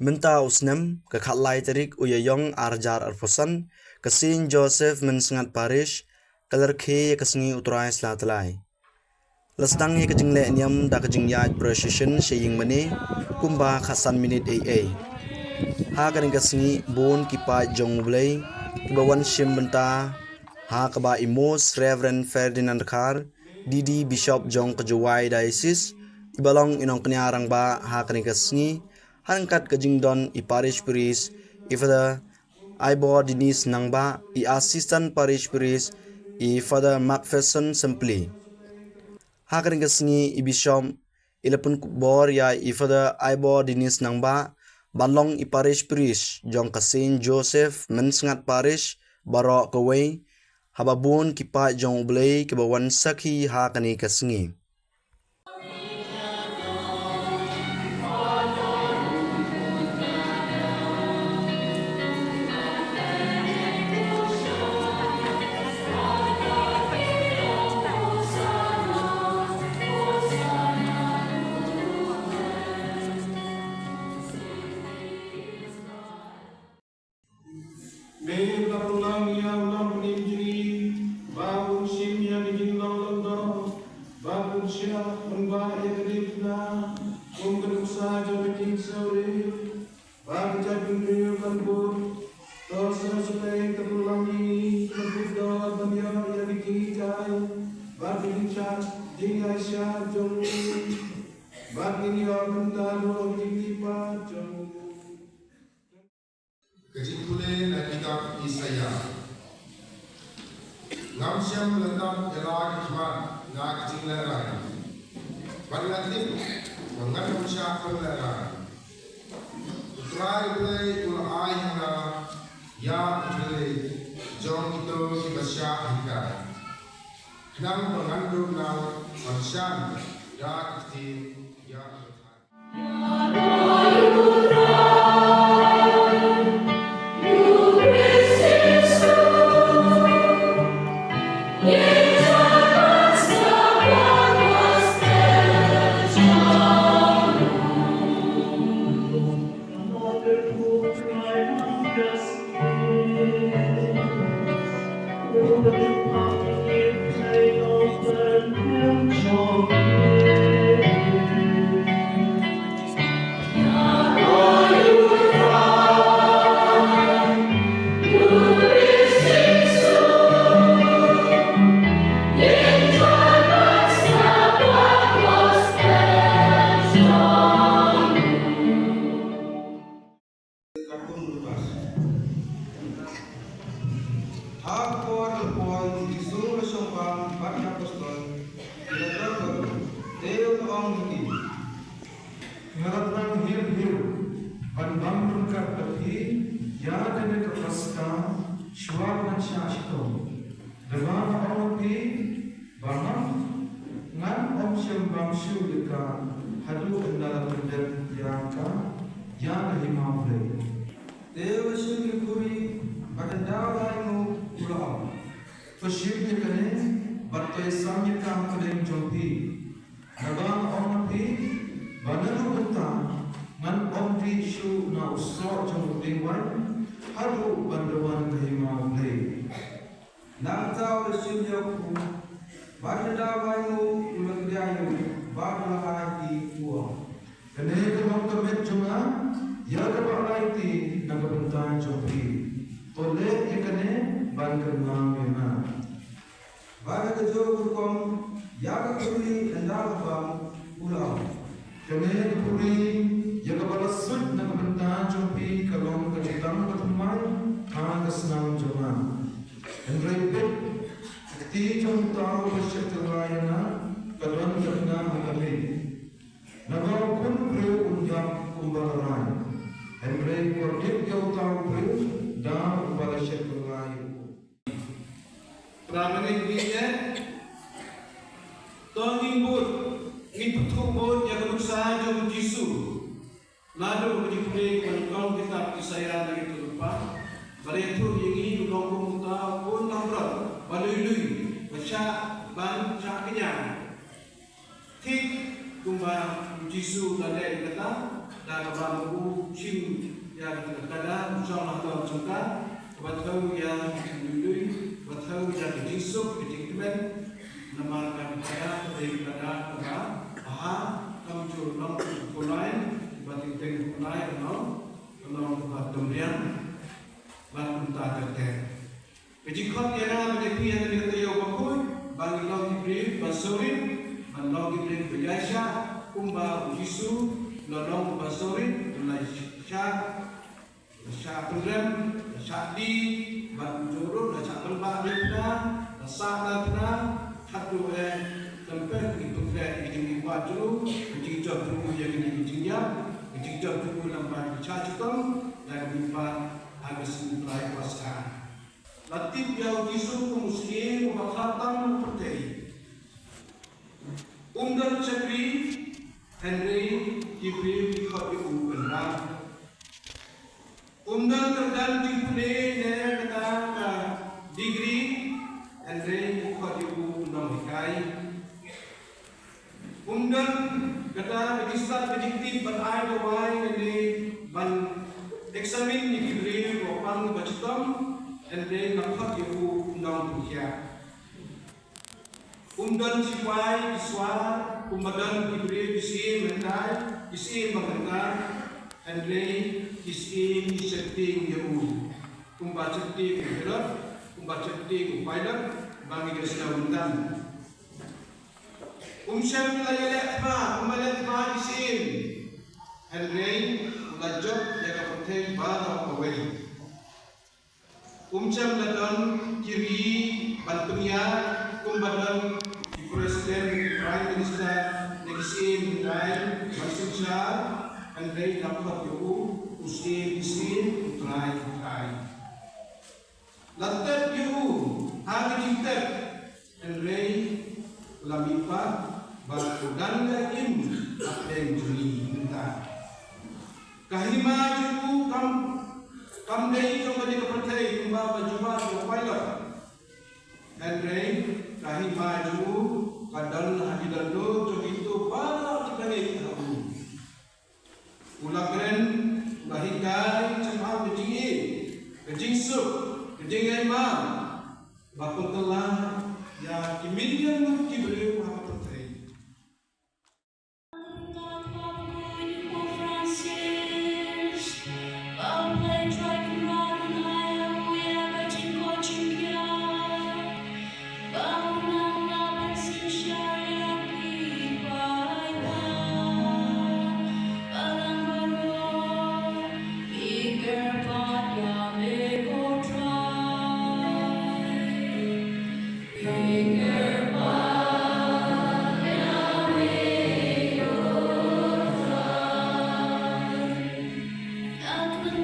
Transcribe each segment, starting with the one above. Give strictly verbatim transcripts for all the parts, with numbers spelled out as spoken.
Mynta u snem, ka khatlai tarik u Ïaïong arhajar arphew san, ka Saint Joseph Mynsngat Parish ka la rakhe ïa ka sngi U Trai Slatlai. La sdang ïa ka jingleh niam da ka jingïaid procession sha ïing mane kumba khatsan minit eiei. Ha kane ka sngi bun ki paid jong U Blei kiba wan shim bynta ha kaba i Most Reverend Ferdinand Khar, D D Bishop jong ka Jowai Diocese, iba long i nongkñia rangbah ha kane ka sngi, ha ryngkat ka jingdon i Parish Priest, i Father Ivor Dennis Nangbah, i Assistant Parish Priest, i Father Macpherson Sempeli. Ha kane ka sngi i Bishop i la pynkupbor ïa i Father Ivor Dennis Nangbah ban long i Parish Priest jong ka Saint Joseph Mynsngat Parish baroh kawei, haba bun ki paid jong U Blei kiba wan sakhi ha kane ka sngi. Me ba pynlong ïa u nongpynim jong ngi ba un shim ïa ka jinglong lyngdoh, ba un shah, un bah ïa ka diengphna kum ka nuksa jong ka jingsngewrit, ba ka jaitbynriew kan bud. To sa shatei ka pynlong ïa ngi ka bud doh ban ïoh ïa ka jinghikai bad ka jingshah, jingïaishah jong u, bad ngin ïoh mynta ruh ka jingkyrpad jong u. Ka jingpule na kitab Isaïah. Ngam shym la tap ïa la ki khmat na ka jinglehrai, bad nga tip ba ngan ym shah pynlehrai. U Trai U Blei u la ai ha nga ïa u thliew jong kito kiba shah hikai, khnang ba ngan duh nang ban shah da ka ktien ïa u Trai. Ha ka por ba la poi, u Jisu u la shong bam bad ki apostol, ki la kyrpad, te u la ong ha ki, nga la thrang hir hir ban bam ryngkat bad phi ïa kane ka Paska shuwa ban shah shitom. Naba nga ong ha phi ba ngan, ngan ym shym bam shuh ïa ka haduh ynda la pyndep ïa ka ïa ka hima U Blei. Te u la shim ïa ka khuri bad ynda u la ai nguh u la ong, to shim ïa kane bad to ïasam ïa ka ha pdeng jong phi. Naba nga ong ha phi ba naduh mynta ngan ym dih shuh na u soh jong u dieng waiñ haduh ban da wan ka hima U Blei. Nangta u la shim ïa u kpu bad ynda u la ai nguh u la kdiah ïa u bad u la ai ha ki, u ong, kane ka long ka met jong nga ïa kaba la ai na ka bynta jong phi. To leh ïa kane ban kynmaw ïa nga. Bad ha kajuh ka rukom ïa ka khuri ynda la bam u la ong, kane ka khuri ïa kaba la suid na ka bynta jong phi ka long ka jutang bathymmai ha ka snam jong nga. Hynrei peit, ka kti jong uta uba la shah kylla ïa nga ka don katne ha ka miej. Naba u Khun u briew un ïap kumba la rai, hynrei kordit ïa uta u briew da uba la shah kylla ïa u. Para bangeit, ngi ïa, to ngin bud, ngin pyrthuh bud ïa ka nuksa jong u Jisu. Naduh ka jingpule kaba nyngkong kitab Isaïah na ka lynnong kaba ar, ba la ïathuh ïa ngi u long kum uta u khun langbrot ba lui lui, ba shah ban shah kñia. Thik kumba u Jisu u la leh ïa kata da kaba ma u Shim ïa ka tada, u shong ha ka jong ka, ba thew ïa ka jingduidui, ba thew ïa ka jingsuk, ka jingkmen, namar ka tada, ka dei ka tada, kaba bha, kam ju long ka kulai, ba teng teng kulai, ka long, ka long kaba dum riang, ba kumta ter ter. Ka jingkhot ïa nga bad ïa phi ha kane ka taïew bakhuid, ba ngin long ki briew ba sawrit, ban long ki briew ba ïaishah, kumba u Jisu u la long ba sawrit, u la shah, u la shah pynrem, u la shah die, bad u Jisu u la shah pynbha ïa phi, u la sah ïa phi, haduh eh, lympat ki pynkreh ïa ki jingmihpat jong u, ka jingjop jong u ïa kine ki jingïap, ka jingjop jong u lem bad ki shah shitom, ïa ki mihpat ha ka sngi Trai Paskha. La tip ïa u Jisu kum u syiem uba khlad tam ha pyrthei. Um don shakri, hynrei ki briew ki khot ïa u kynrad. Um don kyrdan jingpule ne kata ka degree, hynrei ki khot ïa u nonghikai. Um don kata ka jingstad ka jingtip ban ai dawai ne ban examine ïa ki briew ba pang ba chitom, hynrei la khot ïa u nongpynkhiah. Um don sipai ki swar, kumba don ki briew ki syiem mynta, ki syiem ba mynta, hynrei ki syiem ki sheptieng ïa u. Kumba sheptieng u Herod, kumba sheptieng u Pilat, ba ngi ïohsngew mynta. Um shym la ïaleh thma, um ïaleh thma ki syiem. Hynrei u la jop ïa ka pyrthei baroh kawei. Um shym la don ki ri ban pynïaid kumba don ki president, ki prime minister, ne ki syiem hynrei ban synshar, hynrei la khot ïa u, u Syiem ki syiem, u Trai ki trai. La tep ïa u ha ka jingtep, hynrei la mihpat bad u dang da im hapdeng jong ngi mynta. Ka hima jong u kam, kam dei jong kane ka pyrthei kumba ka jubab jong u Pilat. Hynrei ka hima jong u ka don ha ki dohnud jong kito baroh kiba ngeit ha u. U la kren, u la hikai shaphang ka jingïeit, ka jingsuk, ka jingïaimam, ba pynkylla ïa ki million ngut ki briew ha ka pyrthei.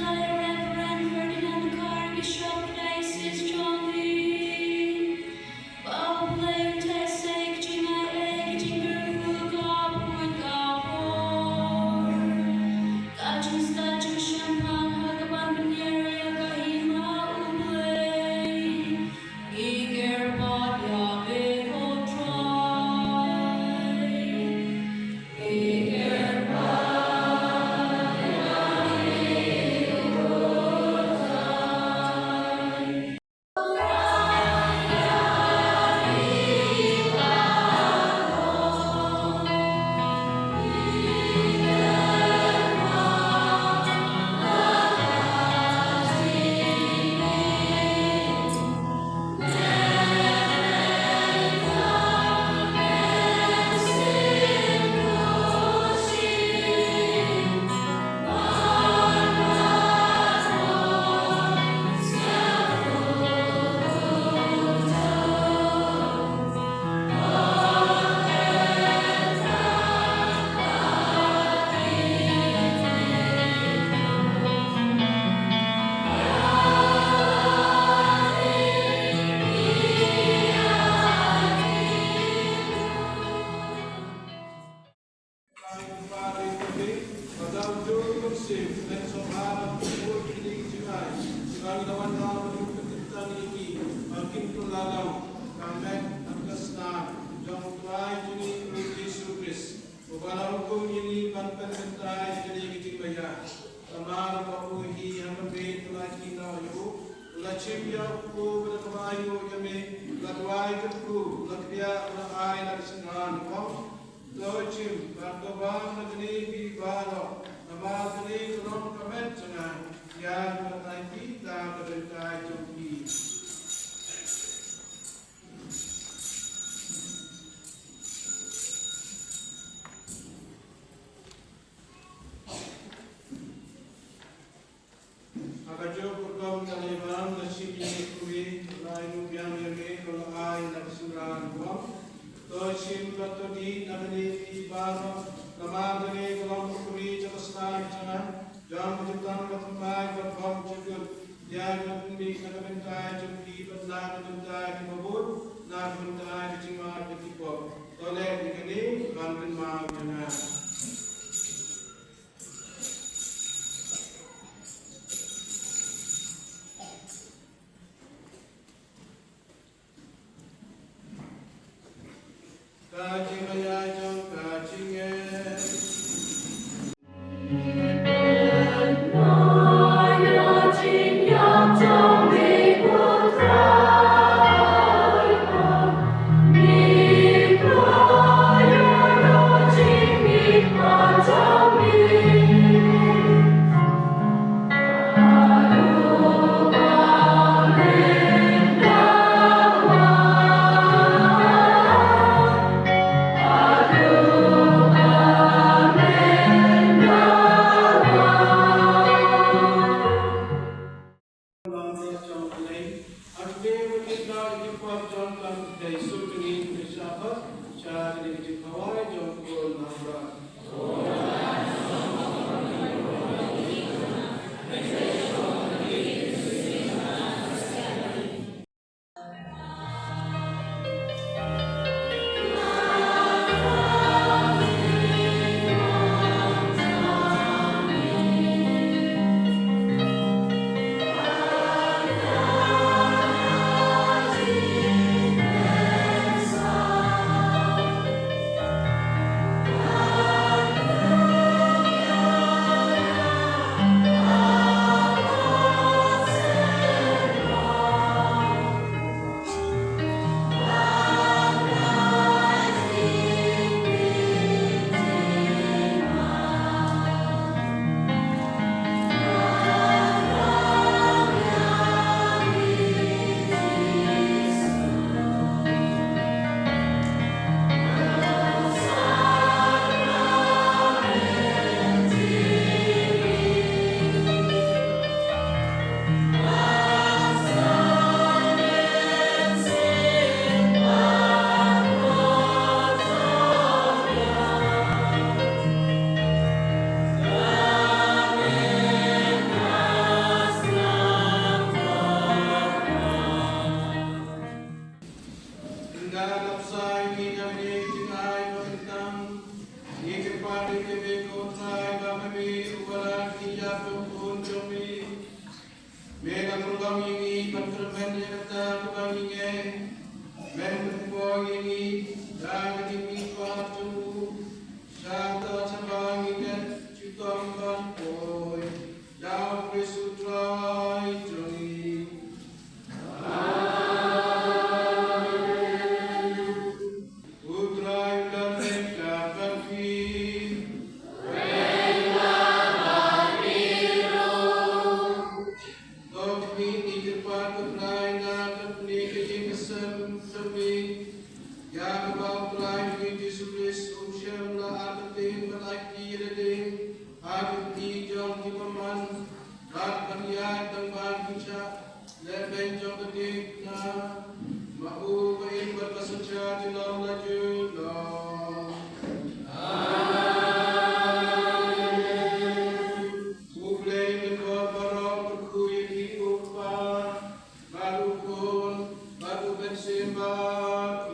Reverend Ferdinand Carr, Bishop, Diocese Jong Ri. Ba U Blei un trei sei ka jingaiei, ka jingkyrkhu, ka buit ka bor, ka jingstad jingshemphang ha kaban pynïar ïa ka hima U Blei. Ngi kyrpad ïa me ko Trai. Ngi kyrpad ïa me ko Trai. Namar ba u hi ha ka beit u la ïeh noh ïa u, u la shim ïa u kpu bad ha kaba ïoh ïa me, u la duwai katkum, u la kdiah, u la ai na ka synran u ong, to shim bad to bam na kane phi baroh, namar kane ka long ka met jong nga, ïa kaba ngan ai phi da ka bynta jong phi. Ha kajuh ka rukom ka la ïa bam, la shim ïa ka kawei, la ïa biang ïa me, la ai na ka synran u ong, to shim bad to dih na kane phi baroh, namar kane ka long ka kawei jong ka sla jong nga, jong ka jutang ba thymmai bad bymjukut, ïa kaba pynmih na ka bynta jong phi bad na ka bynta kiba bun, na ka bynta ka jingmut jong ki pop. To leh ïa kane ban kynmaw ïa nga. Ka jingmaïa jong ka jingngeit. Nga la bsa ïa ngi na kane ka jingai ba kyntang. Ngi kyrpad ïa me ko Trai ba me uba la ki ïap jong u Khun jong me. Me la pynlong ïa ngi ban kyrmen ïa kata kaba ngi ngeit. Men pynpoi ïa ngi da ka jingmihpat jong u. Sha kata sha ba ngi dei shitom ban poi. Ïa U Khrist U Trai jong ngi. Amen. U Trai u don ryngkat bad phi. To khmih, ngi kyrpad ko Trai na kane ka jingïaseng khmih. Ïa kaba U Trai jong ngi Jisu Khrist um shym la artatien bad la kiew ïa lade ha ki kti jong ki bymman, bad ban ïaid tang ban pynshah lehbeiñ jong ka diengphna. Ma u ba im bad ba synshar junom la junom. Amen. U Blei u lyngkot baroh u kyrkhu ïa phi, u Kpa bad u Khun bad u Mynsiem Bakhuid.